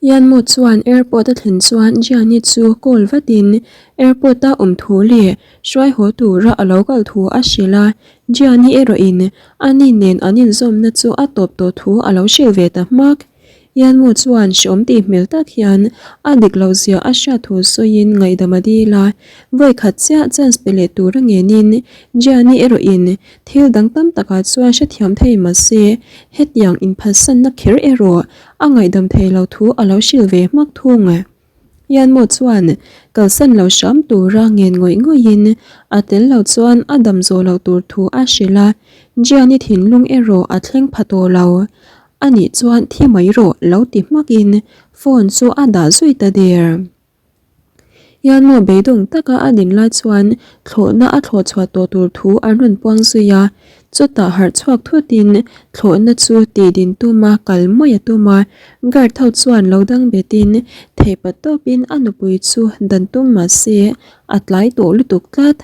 Yanmo chuan airport a thlen chuan Gianni chu call vatin airport a awm thu leh hruai haw tura a lo kal thu a hrilh a, Gianni erawhin ani nen an inzawmna chu a tawp tawh thu a lo hrilh ve ta hmak. Yanmo chuan hreawm tih hmel tak hian a dik loh zia a hriat thu sawiin ngaihdam a dil a, vawi khat chiah chance pe leh tura ngenin Gianni erawhin thil dang tam takah chuan hrethiam thei mahse hetiang inphalsanna kher erawh A ngaihdam thei lo thu a lo hrilh ve hmak thung. Yanmo chuan kalsan lo hram tura ngen ngawih ngawihin a tel lo chuan a dam zawh loh tur thu a hrilh a, Gianni thinlung erawh a thleng pha tawh lo. A nih chuan thi mai rawh lo ti hmakin phone chu a dah zui ta der. Yanmo beidawng taka a din lai chuan thlawhna a thlawh chhuah tawh tur thu an rawn puang zui a, chutah harh chhuak thutin thlawhna chu tih din tuma kal mai a tum a, guard ho chuan lo dang betin theihpa tawpin a nupui chu dan tum mah se a tlai tawh lutuk tlat.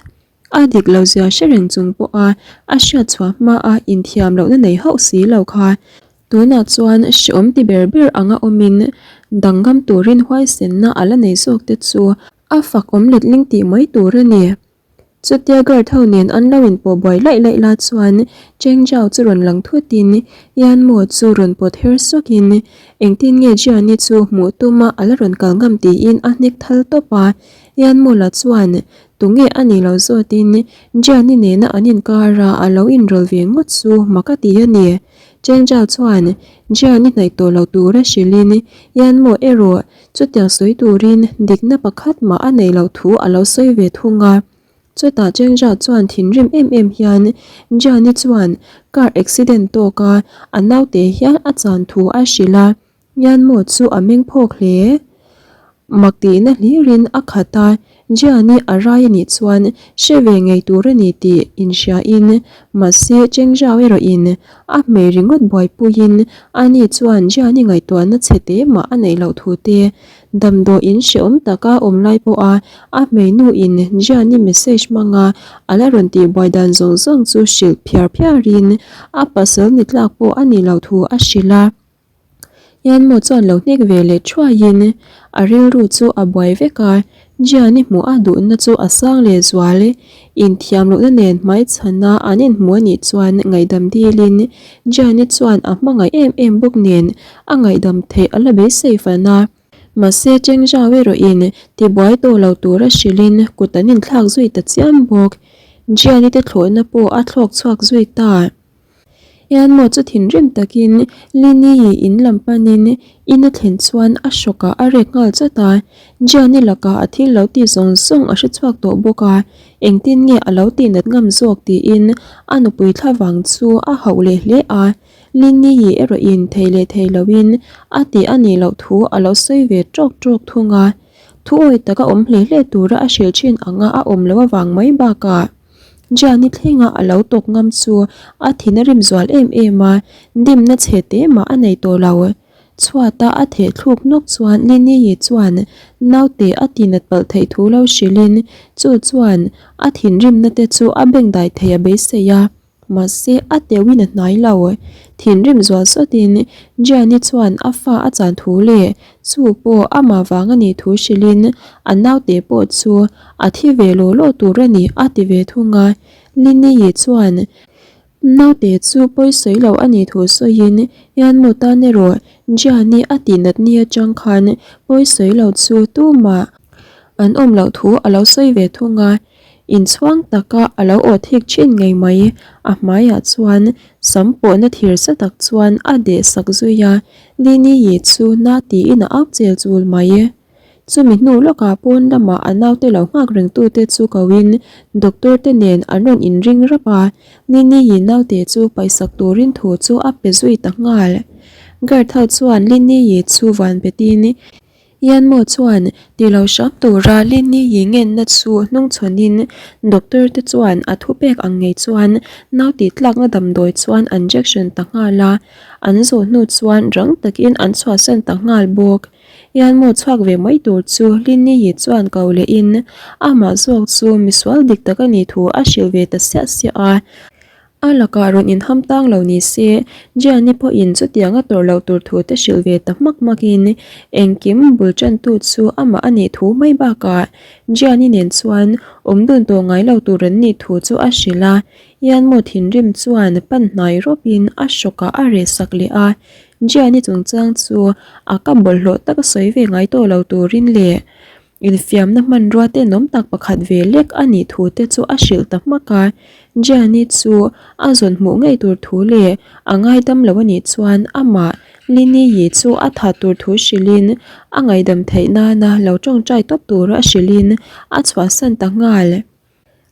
A dik lo zia hre reng chung pawha a hriat chhuah hmaa inthiam lohna nei hauh si lo kha Tunah chuan hreawm ti ber ber anga awmin dangam turin huaisenna a la nei zawk te chu a fak awm letling tih mai tur a ni. Chutia guard ho nen an lo inpawh buai laih laih la chuan Cheng Zhao chu rawn lang thutin Yan Mo chu rawn pawt her sawkin engtin nge Jian-i chu hmuh tuma a la rawn kal ngam tiin a hnek thal tawp a. Yan Mo la chuan tunge a nih loh zawtin Jian-i nena an inkara a lo inrawlh ve ngawt chu mak a ti a ni. Chengzhao chuan Jian-i hnaih tawh lo tura hrilhin Yanmo erawh chutiang sawi turin dikna pakhat mah a neih loh thu a lo sawi ve thung a. Chutah Chengzhao chuan thinrim em em hian Jian-i chuan car accident tawka a naute hian a chan thu a hrilh a. Ngianmaw chu a meng phawk hle. Mak tihna hlirin a khat a, Jiani a rai a nih chuan hre ve ngei tur a ni tih inhriain, mahse Chengzhao erawhin a hmei ringawt buaipuiin ani chuan Jiani ngaihtuahna chhe te mah a neih loh thu te, damdawiin hrehawm taka awm lai pawha a hmeinuin Jiani message hmanga a la rawn tihbuai dan zawng zawng chu hrilh phiar phiarin a pasal ni tlak pawh a nih loh thu a hrilh a. Yanmo chuan lo hnek ve leh thuaiin a rilru chu a buai vek a, Jian-i hmuh a duhna chu a sang leh zual. Inthiam lohna nen hmaichhana an inhmu a nih chuan ngaihdam dilin Jian-i chuan a hmangaih em em bawk nen a ngaihdam theih a la beisei fan a. Mahse Cheng Zhao erawhin tibuai tawh lo tura hrilhin kut an inthlak zui ta chiam bawk. Jian-i te thlawhna pawh a thlawk chhuak zui ta. Yanmo chu thinrim takin Lini-i in lam panin in a thlen chuan a hrawkah a rek nghal chawt a, Jian-i lakah a thil lo tih zawng zawng a hre chhuak tawh bawk a, engtin nge a lo tih nat ngam zawk tiin a nupui thlavang chu a hauh leh hle a, Lini-i erawhin thei leh thei loin a tih a nih loh thu a lo sawi ve tawk tawk thung a, thu awi taka awm hle hle tura a hrilh thin anga a awm loh avang mai bakah. Jiani thlenga a lo tawk ngam chu a thin a rim zual em em a, dimna chhe te mah a nei tawh lo. Chhuata a theh thluk nawk chuan Lini-i chuan naute a tinat palh theih thu lo hrilhin chu chuan a thinrimna te chu a bengdai thei a beisei a. Mahse, a teuhin a hnai lo. Thinrim zual sawtin Jiani chuan a fa a chan thu leh chu pawh amah vang a nih thu hrilhin a naute pawh chu a thi ve law law tur a ni a ti ve thung a. Lini-i chuan naute chu pawisawi lo a nih thu sawiin Yanmu tan erawh Jiani a tihnat ni atang khan pawisawi lo chu tumah an awm loh thu a lo sawi ve thung a. Inchhuang taka a lo aw thik thin ngei mai. A hmaiah chuan sam pawhna thir sa tak chuan a deh sak zui a, Lini Yi chu na tiin a au chel chul mai. Chumi hnu lawkah pawn lamah a naute lo nghak rengtute chu koin doctor te nen an rawn inring rap a, Lini Yi naute chu paihsak turin thu chu a pe zui ta nghal. Guard ho chuan Lini Yi chu van betin Yanmo chuan ti lo hram tura Lini yi ngenna chu hnungchhawnin doctor te chuan a thupek ang ngei chuan nau tih tlakna damdawi chuan an jection ta nghal a, an zawh hnu chuan rang takin an chhuahsan ta nghal bawk. Yanmo chhuak ve mai tur chu Lini yi chuan ko lehin amah zawk chu misual dik tak a nih thu a hrilh ve ta siah siah a. A lakah rawn inham tang lo ni se, Gianni pawhin chutiang a tawrh loh tur thu te hrilh ve ta hmak hmakin engkim bul tantu chu amah a nih thu mai bakah Gianni nen chuan awm dun tawh ngai lo tur an nih thu chu a hrilh a. Ianmaw thinrim chuan pan hnai rawpin a hrawkah a reh sak leh a, Gianni chungchang chu a ka bawlhhlawh tak sawi ve ngai tawh lo turin leh Infiamna hmanrua tenawm tak pakhat ve lek a nih thu te chu a hrilh ta hmak a. Gianni chu a zawn hmuh ngei tur thu leh a ngaidam lo a nih chuan amah Lini-i chu a that tur thu hrilhin a ngaidam theih nana lo tawngtai tawp tura a hrilhin a chhuahsan ta nghal.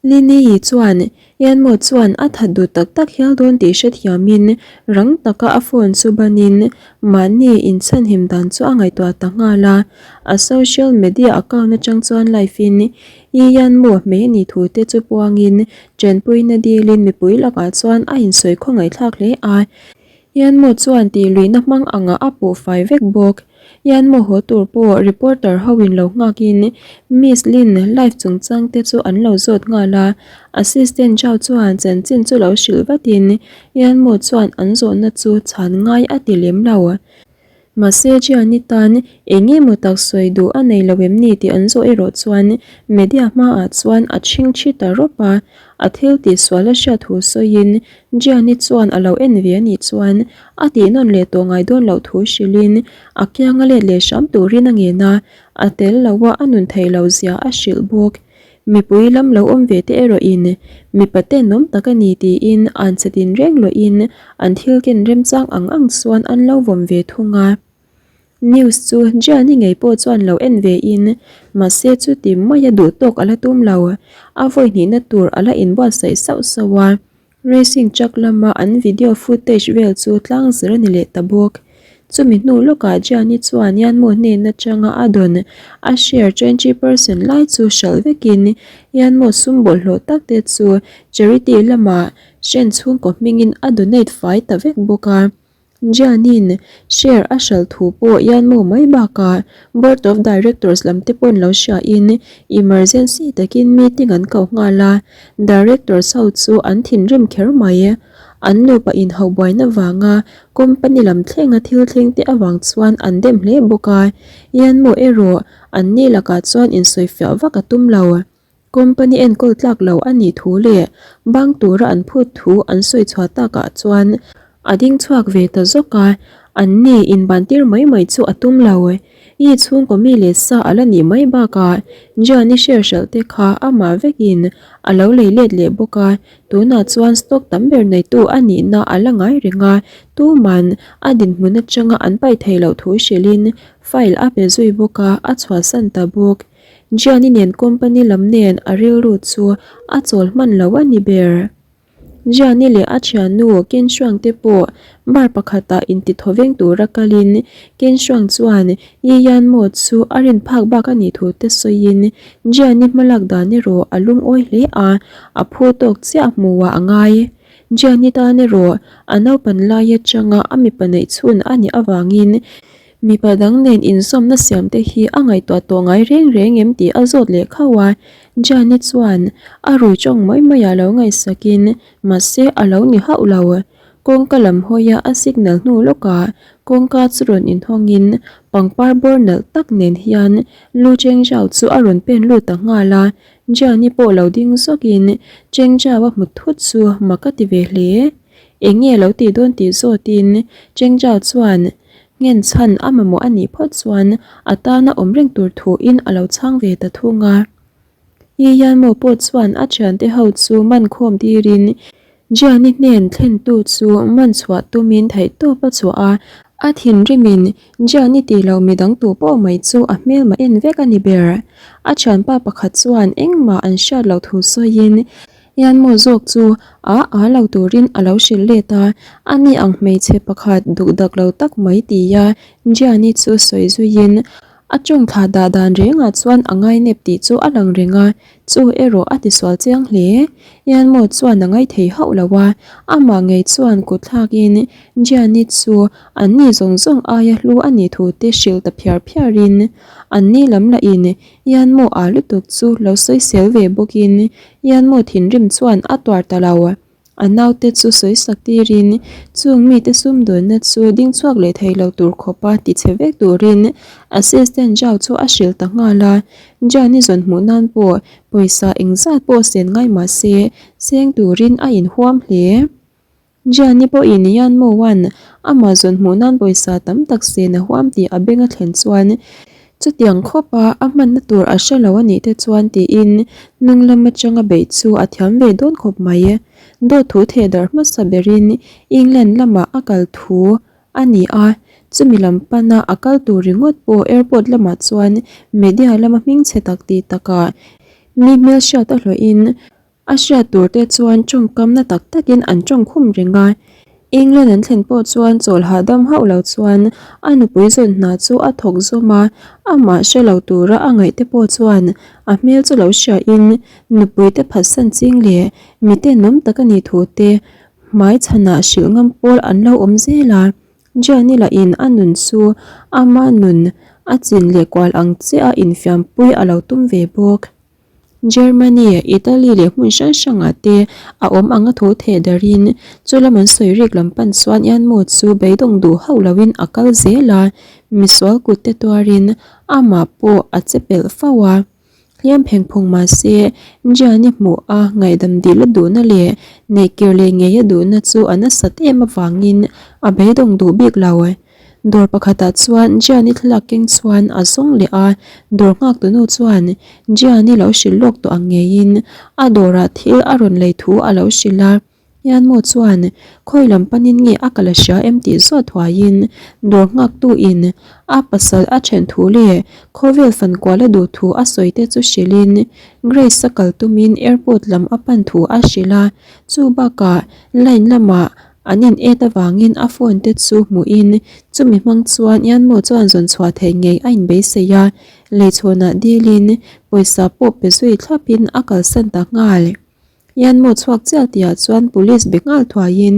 Lini-i chuan Yanmo chuan a that duh tak tak hial dawn tih hrethiamin rang taka a phone chu banin mahni inchhanhim dan chu a ngaihtuah ta nghal a. A social media account atang chuan live in I Yanmo hmei a nih thu te chu puangin chenpuina dilin mipui lakah chuan a insawi khawngaihthlak hle a. Yanmo chuan tih luihna hmang angah a puh fai vek bawk. Yanmo haw tur pawh reporter ho in lo nghakin Miss Lin live chungchang te chu an lo zawt nghal a. Assistant Zhao chuan chanchin chu lo hrilh vatin Yanmo chuan an zawhna chu chhan ngai a ti lem lo. Mahse Gianni tan eng emaw tak sawi duh a nei lo em ni tih an zawh erawh chuan media hmaah chuan a chhingchhi ta rawp a. A thil tih sual a hriat thu sawiin Gianni chuan a lo en ve a nih chuan a tih nawn leh tawh ngai dawn loh thu hrilhin a kianga let leh hram turin a ngen a, a tel lo a a nun theih loh zia a hrilh bawk. Mipui lam lo awm ve te erawhin mipa tenawm tak a ni tiin an che tin reng lawhin an thil ken remchang ang ang chuan an lo vawm ve thung a. News chu Gianni ngei pawh chuan lo en ve in mahse chuti maia duh tawk a la tum lo, a vawi hnihna tur a la inbuatsaih sauh sauh a. Racing truck lama an video footage vel chu tlang zir a ni leh ta bawk. Chumi hnu lawkah Gianni chuan Yanmo hnen atanga a dawn a share 20% lai chu hralh vekin Yanmo sum bawlhhlawh tak te chu charity lamah hren chhungkaw hmingin a donate fai ta vek bawk a. Gianni'n share a hralh thu pawh Yanmo mai bakah Board of Directors lam te pawn lo hriain emergency takin meeting an koh nghal a, Directors ho chu an thinrim kher mai. An nupa inhauh buaina vanga company lam thlenga thil thleng te avang chuan an dem hle bawk a, Yanmo erawh anni lakah chuan insawifiah vak a tum lo. Company enkawl tlak lo a nih thu leh bank tura an phut thu an sawi chhuah takah chuan a ding chhuak ve ta zawk a, an ni inban tir mai mai chu a tum lo. I chhungkaw mi leh sa a la nih mai bakah Gianni share hralh te kha amah vekin a lo lei let leh bawk a, tunah chuan stock tam ber neitu a nihna a la ngai reng a, tuman a dinhmun atanga an paih theih loh thu hrilhin file a pe zui bawk a, a chhuahsan ta bawk. Gianni nen company lam nen a rilru chu a chawl hman lo a ni ber. Gianni leh a thiannu Ken Shuang te pawh bar pakhatah intithaw veng tura kalin Ken Shuang chuan Yi Yan Mo chu a rin phak bak a nih thu te sawiin Gianni hmalak dan erawh a lungawi hle a, a phu tawk chiah hmuhah a ngai. Gianni tan erawh a naupan lai atanga a mipa neih chhun a nih avangin Mipa dang nen inzawmna siam te hi a ngaihtuah tawh ngai reng reng em tih a zawt leh khauh a, Jane chuan a rui tawng mai mai a lo ngaihsakin mahse a lo ni hauh lo. Kawngka lam hawia a signal hnu lawkah kawngka chu rawn inhawngin pangpar bawr nalh tak nen hian Lu Chengzhao chu a rawn pen lut ta nghal a, Jane pawh lo ding zawkin Chengzhao a hmu thut chu mak a ti ve hle. Eng nge lo tih dawn tih zawtin Chengzhao chuan Nghen chhan a mamawh a nih phawt chuan a tana awm reng tur thuin a lo chhang ve ta thung a. Yi Yanmo pawh chuan a thiante ho chu man khawm tirin Gianni hnen thlentu chu man chhuah tumin theihtawp a chhuah a, a thinrimin Gianni tih loh midang tu pawh mai chu a hmelma en vek a ni ber. A thianpa pakhat chuan engmah an hriat loh thu sawiin Yanmo zawk chu a a lo turin a lo hrilh let a, ani ang hmeichhe pakhat duh dak lo tak mai tia Gianni chu sawi zuiin a tawng thla dah dan rengah chuan a ngainep tih chu a lang reng a, chu erawh a tisual chiang hle. Yanmo chuan a ngaithei hauh lo a, amah ngei chuan kut thlakin Gianni chu anni zawng zawng aia hlu a nih thu te hrilh ta phiar phiarin anni lam lahin Yanmo a lutuk chu lo sawisel ve bawkin Yanmo thinrim chuan a tuar ta lo. A naute chu sawi sak tirin chung mite sumdawnna chu ding chhuak leh thei lo tur khawpa ti chhe vek turin Assistant Zhao chu a hrilh ta nghal a. Jani zawn hmuh nan pawh pawisa engzat pawh sen ngai mah se seng turin a inhuam hle. Gianni pawhin Yan Mo-a'n amah zawn hmuh nan pawisa tam tak sen a huam tih a beng a thlen chuan chutiang khawpa a hmanna tur a hre lo a nih te chuan tiin hnung lam atanga beih chu a thiam ve dawn khawp mai. Dawt thu theh darh hmasa berin England lamah a kal thu a ni a, chumi lam pana a kal tur ringawt pawh airport lamah chuan media lama hmingchhe tak tih takah mi hmelhriat a hlawhin A hriat tur te chuan tawngkam na tak takin an tawng khum reng a, England an thlen pawh chuan chawl hahdam hauh lo chuan a nupui zawn hna chu a thawk zawm a, amah hre lo tura a ngaih te pawh chuan a hmel chu lo hria in nupui te phatsan ching leh mite nawm tak a nih thu te hmai chhanah hrilh ngam pawl an lo awm zel a, Gianni lahin a nun chu ama nun a chin leh kual ang chiah a infiampui a lo tum ve bawk. Germany, Italy leh hmun hrang hrangah te a awm ang a tho theh darin chu lam an sawi rik lam pan chuan Ianmo chu beidawng duh hauh loin a kal zel a, misual kut te tuarin amah pawh a che pelh fo a. Hliam pheng phung mah se Gianni hmuh a ngaihdam dil a duhna leh neihkir leh ngei a duhna chu a nasat em avangin a beidawng duh bik lo. Dawr pakhatah chuan Gianni thlalak keng chuan a zawng leh a, dawr nghaktu nu chuan Gianni lo hrilh lawk tawh ang ngeiin a dawrah thil a rawn lei thu a lo hrilh a. Hianmaw chuan khawi lam panin nge a kal a hria em tih zawt thuaiin dawr nghaktu in a pasal a then thu leh khawvel fankual a duh thu a sawi te chu hrilhin Grace a kal tumin airport lam a pan thu a hrilh a, chu bakah line lamah An in et avangin a phone te chu hmuhin chumi hmang chuan Ianmo chuan zawn chhuah theih ngei a inbeisei a, leichhawnah dilin pawisa pawh pe zui thlapin a kalsan ta nghal. Ianmo chhuak chiah tihah chuan police be nghal thuaiin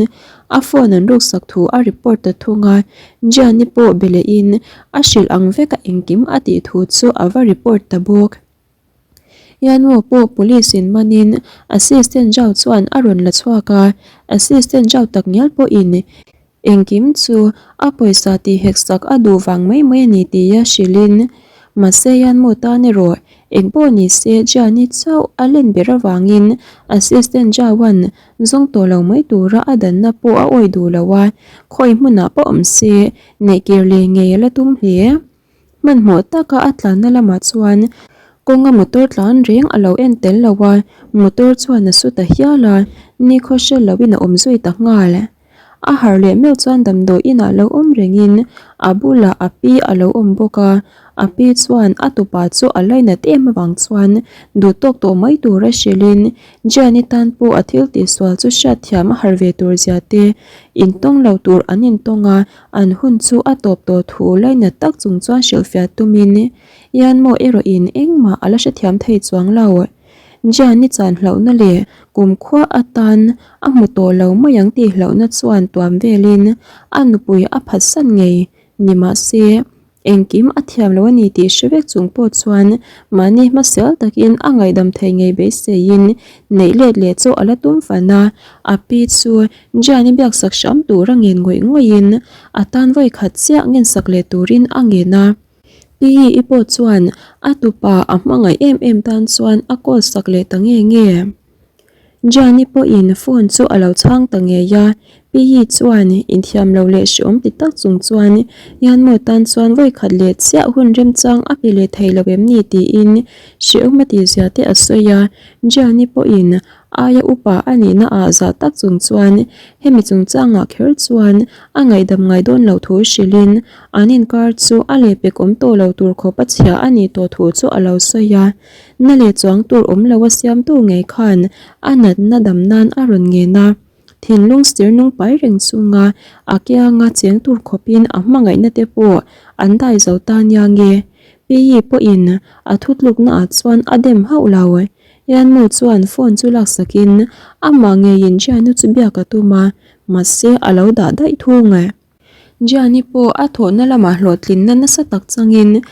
a phone an ruksak thu a report ta thung a, Gianni pawh be lehin a hrilh ang veka engkim a tih thu chu a va report ta bawk. Yanwo pawh police in manin assistant Zhao chuan a rawn la chhuak a, assistant Zhao takngial pawhin engkim chu a pawisa tih hek sak a duh vang mai mai a ni tia hrilhin mahse Yanmo tan erawh eng pawh ni se Jiani chauh a len ber avangin assistant Zhao-a'n zawng tawh lo mai tura a danna pawh a awih duh lo a, khawi hmunah pawh awm se neihkir leh ngei a la tum hle. Hmanhmawh taka a tlanna lamah chuan kawnga motor tlan reng a lo en tel lo a, motor chuan a su ta hial a, nikhaw hre loin a awm zui ta nghal. A harh leh meuh chuan damdawi inah lo awm rengin a bulah a pi a lo awm bawk a, a pi chuan a tupa chu a lainat em avang chuan duh tawk tawh mai tura hrilhin Gianni tan pawh a thil tihsual chu hriatthiam a harh ve tur zia te, intawng lo tur an intawng a, An hun chu a tawp tawh thu lainat tak chung chuan hrilhfiah tumin Yanmo erawhin engmah a la hrethiam thei chuang lo. Gianni chan hlauhna leh kumkhua atan a hmu tawh lo mai ang tih hlauhna chuan tuam velin a nupui a phatsan ngei ni mahse Engkim a thiam lo a ni tih hre vek chung pawh chuan mahni hmasel takin a ngaihdam thei ngei beiseiin neih let leh chu a la tum fan a, a pi chu Gianni biaksak hram tur a ngen ngawih ngawihin a tan vawi khat chiah ngensak leh turin a ngen a. Pi i pawh chuan a tupa a hmangaih em em tan chuan a call sak leh ta nge nge. Gianni pawhin phone chu a lo chhang ta ngei a, Pi chuan inthiam lo leh hreawm ti tak chung chuan Yanmo tan chuan vawi khat leh chiah hun remchang a pe leh thei lo em ni tiin hreawm a tih zia te a sawi a, Gianni pawhin aia upa a nihna ah zah tak chung chuan hemi chungchangah kher chuan a ngaihdam ngai dawn loh thu hrilhin an inkar chu a lehpek awm tawh lo tur khawp a chhia a nih tawh thu chu a lo sawi a. Na leh chuang tur awm lo a siamtu ngei khan a natna dam nan a rawn ngen a, thinlung sir nung pai reng chunga a kianga cheng tur khawpin a hmangaihna te pawh an dai zo ta nia nge. Pi pawhin a thutlukna ah chuan a dem hauh lo. Yanmu chuan phone chu laksakin amah ngeiin Jianu chu biak a tum a, mahse a lo dah daih thung. Gianni pawh a thawhna lamah hlawhtlinna nasa tak changin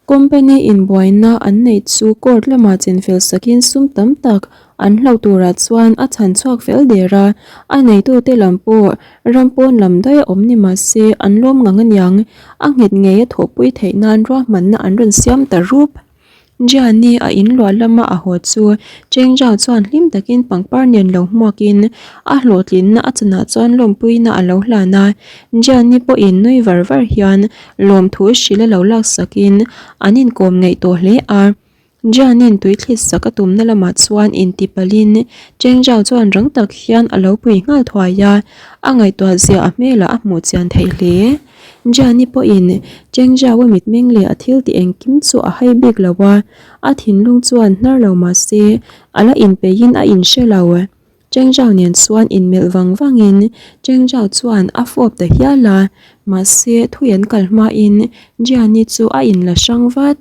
Company in buaina an neih chu court lamah chinfel sakin sum tam tak an hloh turah chuan a chhan chhuak fel der a, a neitute lam pawh ram pawn lam daih a awm ni mah se an lawm ngang aniang, a nghet ngei a thawhpui theih nan ruahmanna an rawn siam ta rup. Gianni a in luah lama a haw chu Cheng Zhao chuan hlim takin pangpar nen lo hmuakin a hlawhtlinna a chanah chuan lawmpuina a lo hlan a. Gianni pawhin nui var var hian lawmthu hrilh a lo laksakin an inkawm ngeih tawh hle a. Gianni'n tui thlit sak a tumna lamah chuan intipalhin Cheng Zhao chuan rang tak hian a lo pui nghal thuai a, a ngaihtuah zia a hmelah a hmuh chian theih hle. Gianni pawhin Cheng Zhao-a mitmeng leh a thil tih engkim chu a hai bik lo a, a thinlung chuan hnar lo mah se a la inpeihin a inhre lo. Cheng Zhao nen chuan inmelh vang vangin Cheng Zhao chuan a fawp ta hial a, mahse thui an kal hmain Gianni chu a inla hrang vat.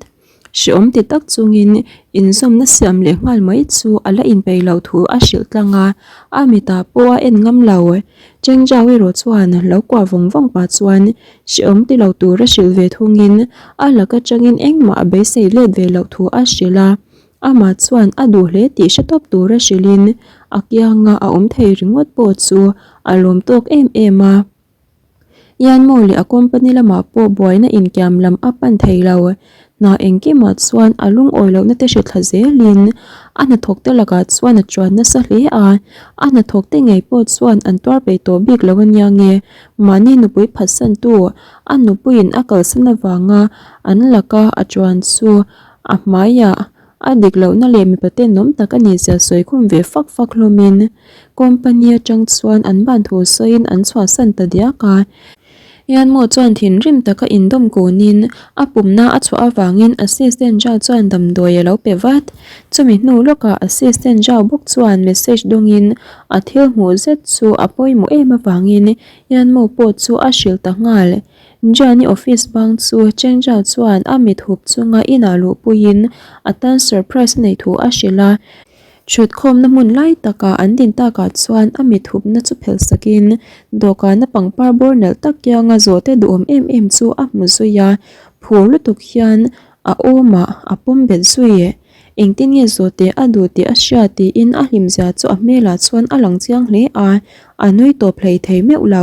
Hreawm ti tak chungin inzawmna siam leh nghal mai chu a la inpeih loh thu a hrilh tlang a, a mitah pawh a en ngam lo. Cheng Zhao erawh chuan lo kuah vawng vawng pah chuan hreawm ti lo tura hrilh ve thungin a lak atangin engmah a beisei let ve loh thu a hrilh a, amah chuan a duh hle tih hre tawp tura hrilhin a kianga a awm thei ringawt pawh chu a lawm tawk em em a. Yanmo leh a company lamah pawh buaina inkiam lam a pan thei lo. Hna engkimah chuan a lungawi lohna te hre thla zelin a hnathawk te lakah chuan a chuan nasa hle a, a hnathawk te ngei pawh chuan an tuar peih tawh bik lo ania nge mahni nupui phatsantu a nupuiin a kalsan avanga an laka a chuan chu a hmaiah A dik lohna leh mipa tenawm tak a nih zia sawi khum ve fak fak hlawmin company atang chuan an ban thu sawiin an chhuahsan ta diak a. Yanmo chuan thinrim taka indawm kunin a pumna a chhuah avangin assistant Zhao chuan damdawi a lo pe vat. Chumi hnu lawkah assistant Zhao bawk chuan message dawngin a thil hmuh zet chu a pawimawh em avangin Yanmo pawh chu a hrilh ta nghal. Johnny office bang chu Cheng Zhao chuan a mit hup chunga inah luhpuiin a tan surprise a neih thu a hrilh a. Thutkhawmna hmun lai takah an din takah chuan a mit hupna chu phelh sakin dawhkana pangpar bawr nalh tak kianga zawhte duhawm em em chu a hmu zui a, phur lutuk hian a awmah a pawm bet zui. Engtin nge zawhte a duh tih a hria tiin a hlimzia chu a hmelah chuan a lang chiang hle a, a nui tawp hlei thei meuh lo.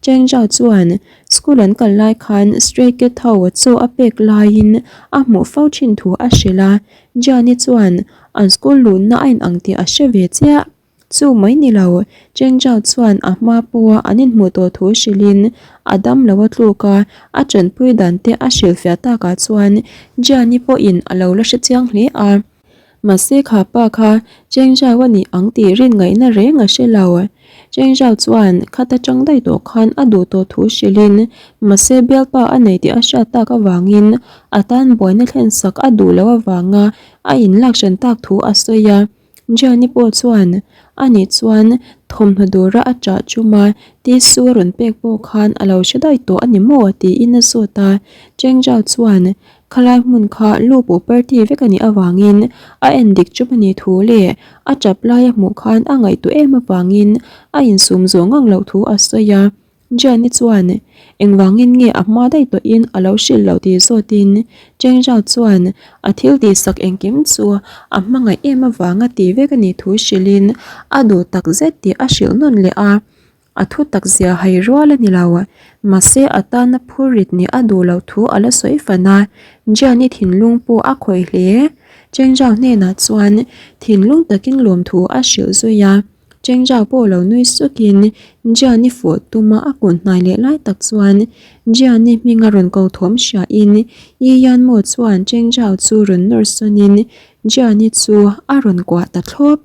Cheng Zhao chuan school an kal lai khan stray cat ho chaw a pek laiin a hmuh fo thin thu a hrilh a, Jiani chuan an school luhna a inang tih a hre ve chiah. Chu mai ni lo, Cheng Zhao chuan a hma pawha an inhmuh tawh thu hrilhin a dam lo a tluk a, a tanpui dan te a hrilhfiah takah chuan Jiani pawhin a lo la hre chiang hle a. Mahse kha pa kha Cheng Zhao a nih ang tih rin ngaihna reng a hre lo. Cheng Zhao chuan khat atang daih tawh khan a duh tawh thu hrilhin mahse bialpa a nei tih a hriat tak avangin a tan buaina thlen sak a duh loh avanga a inlak hran tak thu a sawi a. Gianni pawh chuan ani chuan thawmhnaw dawra a chah chuma tissue a rawn pek pawh khan a lo hre daih tawh a ni maw tiin a zawt a. Cheng Zhao chuan Khalai hmun kha lu pawh party vek a nih avangin a en dik chum a nih thu leh a tap lai a hmuh khan a ngaihtuah em avangin a insum zawh ngang loh thu a sawi a. Gianni chuan engvangin nge a hma daih tawhin a lo hrilh loh tih zawtin Cheng Zhao chuan a thil tihsak engkim chu a hmangaih em avanga ti vek a nih thu hrilhin a duh tak zet tih a hrilh nawn leh a. A thu tak zia hai rual a ni lo. Mahse a tana phur rit nih a duh loh thu a la sawi fan a, Gianni thinlung pawh a khawih hle. Cheng Zhao hnenah chuan thinlung takin lawmthu a hrilh zui a, Cheng Zhao pawh lo nui sukin Gianni fawh tuma a kun hnai leh lai tak chuan Gianni hminga rawn ko thawm hriain Yi Yanmo chuan Cheng Zhao chu rawn nawr sawnin Gianni chu a rawn kuah ta thlawp.